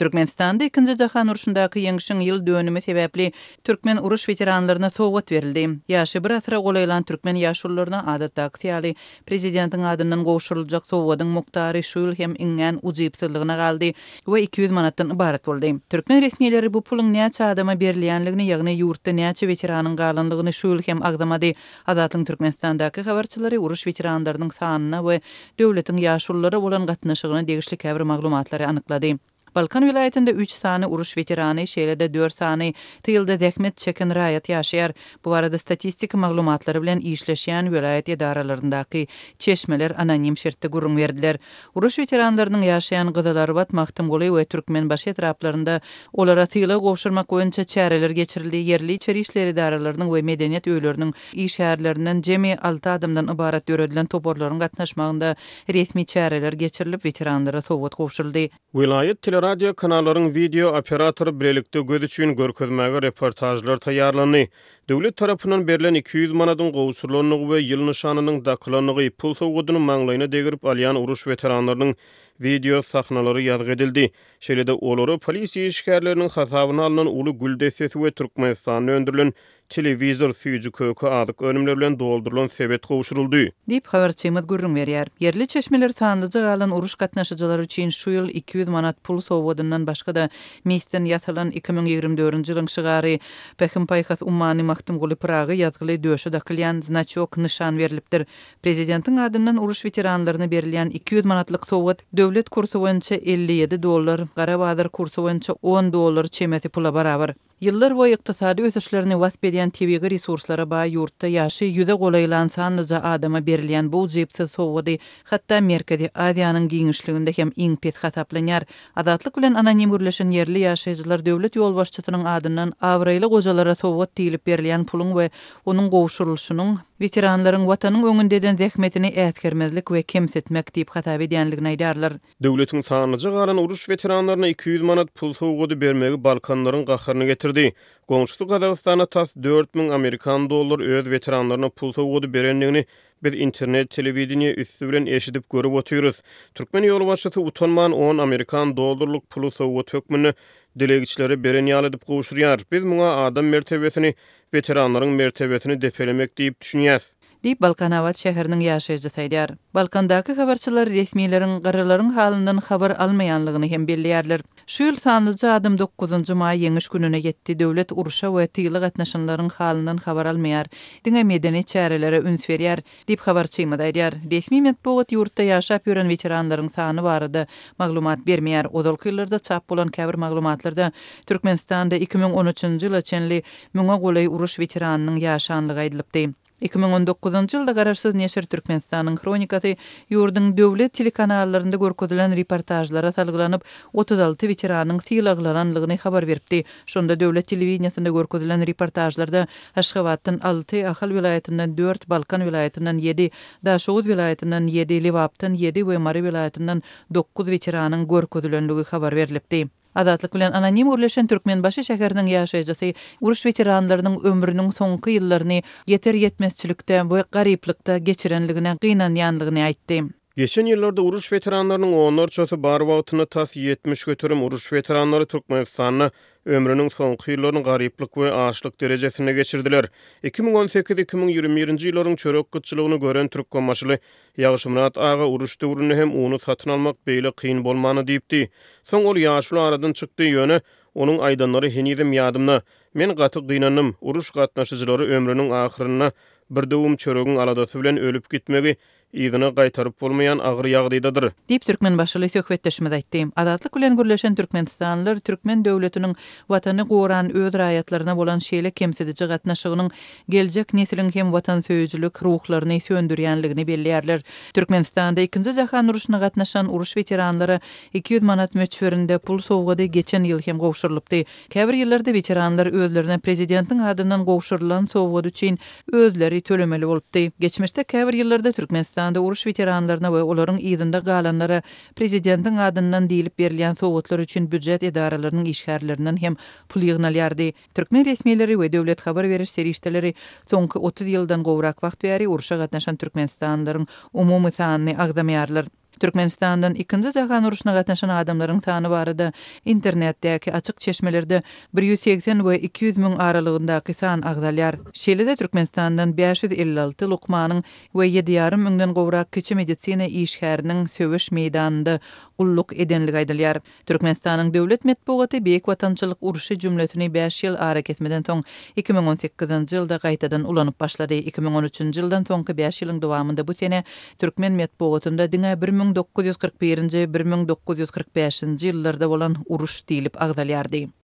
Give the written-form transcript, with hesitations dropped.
Türkmenistanda Ikinji jahan urşundaky Ýeňşiň ýyl dönümi sebäpli türkmen uruş weteranlaryna sowgat berildi. Ýaşy bir asyra golaýlan türkmen ýaşulularyna adatdakysy ýaly prezidentiň adyndan gowşuryljak sowgadyň mukdary şu ýyl hem iňňän ujypsyzlygyna galdy we 200 manatdan ybarat boldy. Türkmen resmileri bu puluň näçe adama berilýänligini, ýagny ýurtda näçe weteranyň galanlygyny şu ýyl hem agzamady. Azatlygyň Türkmenistandaky habarçylary uruş weteranlarynyň sanyna we döwletiň ýaşululara bolan gatnaşygyna degişli käbir maglumatlary anyklady. Balkan welaýatynda üç sany uruş weterany, şeýle-de dört sany tylda zähmet çeken raýat ýaşaýar. Bu barada statistik maglumatlary bilen işleşýän welaýat edaralaryndaky çeşmeler anonim şertde gürrüň berdiler. Uruş weteranlarynyň ýaşaýan Gyzylarbat, Magtymguly we Türkmenbaşy etraplarynda olara sylag gowşurmak boýunça çäreler geçirildi, ýerli içeri işler edaralarynyň we medeniýet öýleriniň işgärlerinden jemi alty adamdan ybarat döredilen toparlaryň gatnaşmagynda resmi çäreler geçirilip, weteranlara sowgat gowşuryldy. Welaýat teleradio kanallaryň wideo operatory bilelikde göz üçin görkezmäge reportažlar taýýarlandy. Döwlet tarapyndan berlen 200 manadyň gowşurylandygy we ýyl nyşanynyň dakylandygy, pul sowgadyny maňlaýyna degirip alýan uruş weteranlarynyň wideo sahnalary ýazgy edildi. Şeýle-de olara polisiýa işgärleriniň hasabyna alnan uly gül dessesi we Türkmenistanda öndürilen Telewizor, süýji-köke, azyk önümleri bilen doldurylan sebet gowşuryldy. Diýip, habarçymyz gürrüň berýär. Ýerli çeşmeler sanlyja galan uruş gatnaşyjylary üçin şu ýyl 200 manat pul sowgadyndan başga-da, misden ýasalan 2024-nji ýylyň şygary, Pähim-paýhas ummany Magtymguly Pyragy ýazgyly döşe dakylýan znaçok, nyşan berlipdir. Prezidentiň adyndan uruş weteranlaryna berilýän 200 manatlyk sowgat döwlet kursy boýunça 57 dollar, gara bazar kursy boýunça on dollar çemesi pula barabar. Ýyllar boýy ykdysady ösüşlerini wasp edýän tebigy resurslara baý ýurtda ýaşy ýüze golaýlan sanlyja adama berilýän bu ujypsyz sowgady hatda Merkezi Aziýanyň giňişliginde hem iň pes hasaplanýar. Azatlyk bilen anonim gürleşen ýerli ýaşaýjylar döwlet ýolbaşçysynyň adyndan abraýly gojalara sowgat diýlip berilýän puluň we onuň gowşurylyşynyň weteranlaryň Watanyň öňünde eden zähmetini äsgermezlik we kemsitmek diýip hasap edýänligini aýdýarlar. Döwletiň sanlyja galan uruş weteranlaryna 200 manat pul sowgady bermegi balkanlaryň gaharyny getirdi. Goňşusy Gazagystana tas 4000 amerikan dollar öz weteranlaryna pul sowgady berendigini biz internet telewideniýe üsti bilen eşidip görüp otyrys. Türkmen ýolbaşçysy utanman on amerikan dollarlyk puly sowgat hökmünde dilegçilere beren ýaly edip gowşurýar. Biz muňa adam mertebesini, weteranlaryň mertebesini depelemek diýip düşünýäs. Diýip, Balkanabat şäheriniň ýaşaýjysy aýdýar. Balkandaky habarçylar resmileriň garrylaryň halyndan habar almaýanlygyny hem belleýärler. Şu ýyl sanlyja adam dokuzynjy maý Ýeňiş gününe ýetdi, döwlet urşa we tyla gatnaşanlaryň halyndan habar almaýar, diňe medeni çärelere üns berýär, diýip, habarçymyz aýdýar. Resmi metbugat ýurtda ýaşap ýören weteranlaryň sany barada maglumat bermeýär. Ozalky ýyllarda çap bolan käbir maglumatlarda Türkmenistanda 2013-nji ýyla çenli müňe golaý uruş weteranynyň ýaşanlygy aýdylypdy. 2019-njy ýylda garaşsyz neşir Türkmenistanyň hronikasy ýurduň döwlet telekanallarynda görkezilen reportažlara salgylanyp, 36 weteranyň sylaglananlygyny habar beripdi. Şonda döwlet telewideniýesinde görkezilen reportažlarda Aşgabatdan alty, Ahal welaýatyndan dört, Balkan welaýatyndan ýedi, Daşoguz welaýatyndan ýedi, Lebapdan ýedi we Mary welaýatyndan dokuz weteranyň görkezilenligi habar berlipdi. Azatlyk bilen anonim gürleşen Türkmenbaşy şäheriniň ýaşaýjysy uruş weteranlarynyň ömrüniň soňky ýyllaryny ýeter-ýetmezçilikde we garyplykda geçirenligine gynanýanlygyny aýtdy. Geçen ýyllarda uruş weteranlarynyň onlarçasy bar wagtynda tas 70% uruş weteranlary Türkmenistanda ömrüniň soňky ýyllaryny garyplyk we açlyk derejesinde geçirdiler. 2018, 2021-nji ýyllaryň çörek gytçylygyny gören türkmenbaşyly Ýagşymyrat aga uruş döwründe hem uny satyn almak beýle kyn bolmandy diýipdi. Soň ol ýaşuly aradan çykdy, ýöne onuň aýdanlary henizem ýadymda. Men gaty gynandym. Uruş gatnaşyjylary ömrüniň ahyrynda bir döwüm çöregiň aladasy bilen ölüp gitmegi yzyna gaýtaryp bolmaýan agyr ýagdaýdadyr. Diýip, türkmenbaşyly söhbetdeşimiz aýtdy. Azatlyk bilen gürleşen türkmenistanlylar türkmen döwletiniň Watany goran öz raýatlaryna bolan şeýle kemsidiji gatnaşygynyň geljek nesliň hem watansöýüjilik ruhlaryny söndürýänligini belleýärler. Türkmenistanda Ikinji jahan urşuna gatnaşan uruş weteranlara 200 manat möçberinde pul sowgady geçen ýyl hem gowşurylypdy. Käbir ýyllarda weteranlar özlerine prezidentiň adyndan gowşurylan sowgat üçin özleri tölemeli bolupdy. Geçmişde käbir ýyllarda Türkmenistanda uruş weteranlaryna we olaryň yzynda galanlara prezidentiň adyndan diýlip berilýän sowgatlar üçin býujet edaralarynyň işgärlerinden hem pul ýygnalýardy. Türkmen resmileri we döwlet habar beriş serişdeleri soňky 30 ýyldan gowrak wagt bäri urşa gatnaşan türkmenistanlylaryň umumy sanyny agzamaýarlar. Türkmenistandan Ikinji jahan urşuna gatnaşan adamlaryň sany barada internetdäki açyk çeşmelerde 180 we 200 müň aralygyndaky san agzalýar. Şeýle-de Türkmenistandan 556 lukmanyň we ýedi ýarym müňden gowrak kiçi medisina işgäriniň söweş meýdanynda gulluk edenligi aýdylýar. Türkmenistanyň döwlet metbugaty Beýik Watançylyk urşy jümlesini bäş ýyl arakesmeden soň, 2018-nji ýylda gaýtadan ulanyp başlady. 2013-nji ýyldan soňky bäş ýylyň dowamynda bu sene türkmen metbugatynda diňe 1941-nji, 1945-nji ýyllarda bolan uruş diýlip agzalýardy.